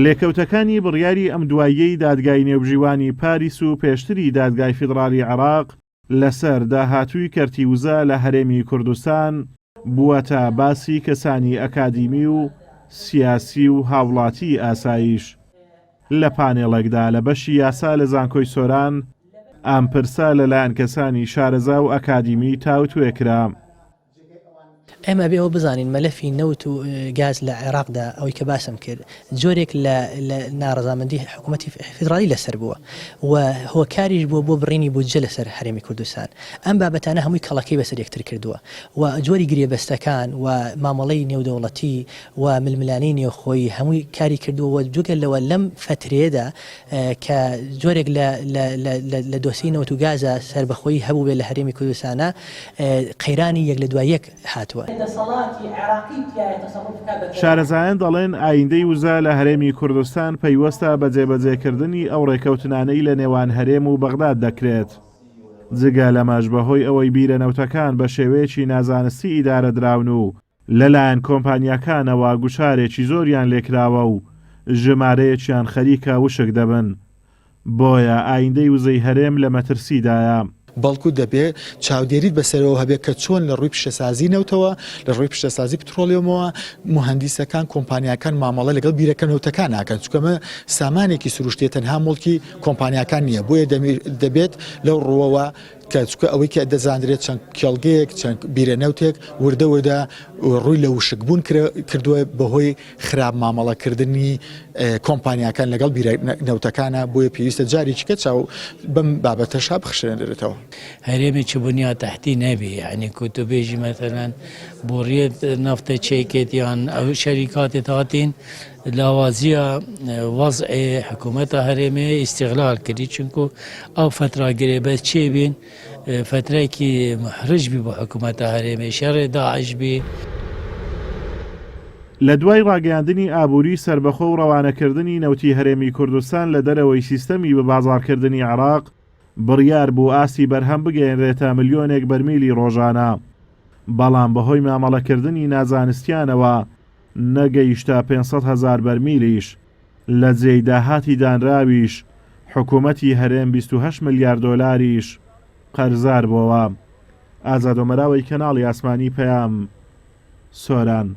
لێکەوتەکانی بڕیاری ئەم دواییەی دادگای نێوبژیوانی پاریس و پێشتری دادگای فیدڕالی عێراق لەسەر داهاتووی کەرتی وزە لە هەرێمی کوردستان بووەتە باسی کەسانی ئەکادیمی و سیاسی و هاوڵاتیی ئاساییش. لە پانێڵێکدا لە بەشی یاسا لە زانکۆی سۆران ئەم پرسە لەلایەن کەسانی شارەزا و ئەکادیمی تاوتوێ کرا. ئێمە ئەبێ ئەوە بزانین مەلەفی نەوت و گاز لە عێراقدا ئەوەی کە باسم کرد جۆرێک لە ناڕەزامەندی حکوومەتی فیدراڵی لەسەر بووە و هۆکاریش بووە بۆ بڕینی بودجە لەسەر هەرێمی کوردستان ئەم بابەتانە هەمووی کەڵەکەی بەسەر یەکتر کردووە و جۆری گرێبەستەکان و مامەڵەی نێودەوڵەتی و ململانێی نێوخۆیی هەمووی کاری کردووە و جگە لەوە لەم فەترەیەدا کە جۆرێک لە لە دۆسیەی نەوت و گازە سەربەخۆیی هەبووبێ لە هەرێمی کوردستانا قەیرانی یەک لە دوای یەک هاتووە. شارەزایان دەڵێن ئایندەی وزە لە هەرێمی کوردستان پەیوەستە بە جێبەجێکردنی ئەو ڕێکەوتنانەی لە نێوان هەرێم و بەغداد دەکرێت. جگە لەمەش بەهۆی ئەوەی بیرە نەوتەکان بە شێوەیەکی نازانستی ئیدارە دراون و لەلایەن کۆمپانیاکانەوە گوشارێکی زۆریان لێکراوە و ژمارەیەکیان خەریکە وشک دەبن، بۆیە ئایندەی وزەی هەرێم لە مەترسیدایە. بەڵکو دەبێ چاودێریت بەسەرەوە هەبێت کە چۆن لە ڕووی پیشەسازی نەوتەوە، لە ڕووی پیشەسازی پترۆلیۆمەوە موهەندیسەکان، کۆمپانیاکان مامەڵە لەگەڵ بیرەکە نەوتەکان ناکەن، چونکە ئەمە سامانێکی سروشتیە تەنها موڵکی کۆمپانیاکان نییە، بۆیە دەبێت لەو ڕووەوە کە چونکە ئەوەی کە دەزانرێت چەند کێڵگەیەک چەند بیرە نەوتێک وردە وردە ڕووی لە وشکبوون کردووە بەهۆی خراپ مامەڵەکردنی کۆمپانیاکان لەگەڵ بیرە نەوتەکانە بۆیە پێویستە جارێکی کە چاو بەم بابەتەشا بخشێنرێتەوە. هەرێمێکی بنیا تەحتی نەبی یعنی کو تو بێژی مەسەلەن بۆڕیەت نەفتە چێکێت یان ئەو شەریکاتێت هاتین لاوازیە وەزعێ حکوومەتە هەرێمێ ئیستیغلال کردی چونکو ئەو فەترا گرێبەست چێ بین فەترەیەکی محرج بی بۆ حکوومەتە هەرێمێ شەڕێ داعش بی. لە دوای ڕاگەیاندنی ئابووری سەربەخۆ و ڕەوانەکردنی نەوتی هەرێمی کوردستان لە دەرەوەی سیستەمی بەبازاڕکردنی عێراق، بڕیار بوو ئاستی بەرهەم بگەیەنرێتە ملیۆنێک بەرمیلی ڕۆژانە، بەڵام بەهۆی مامەڵەکردنی نازانستیانەوە نەگەیشتە 500 هەزار بەرمیلیش، لە جێی داهاتی دانراویش حکوومەتی هەرێم 28 ملیار دۆلاریش قەرزار بۆوە. ئازاد ئۆمەراوەی کەناڵی ئاسمانی پەیام، سۆران.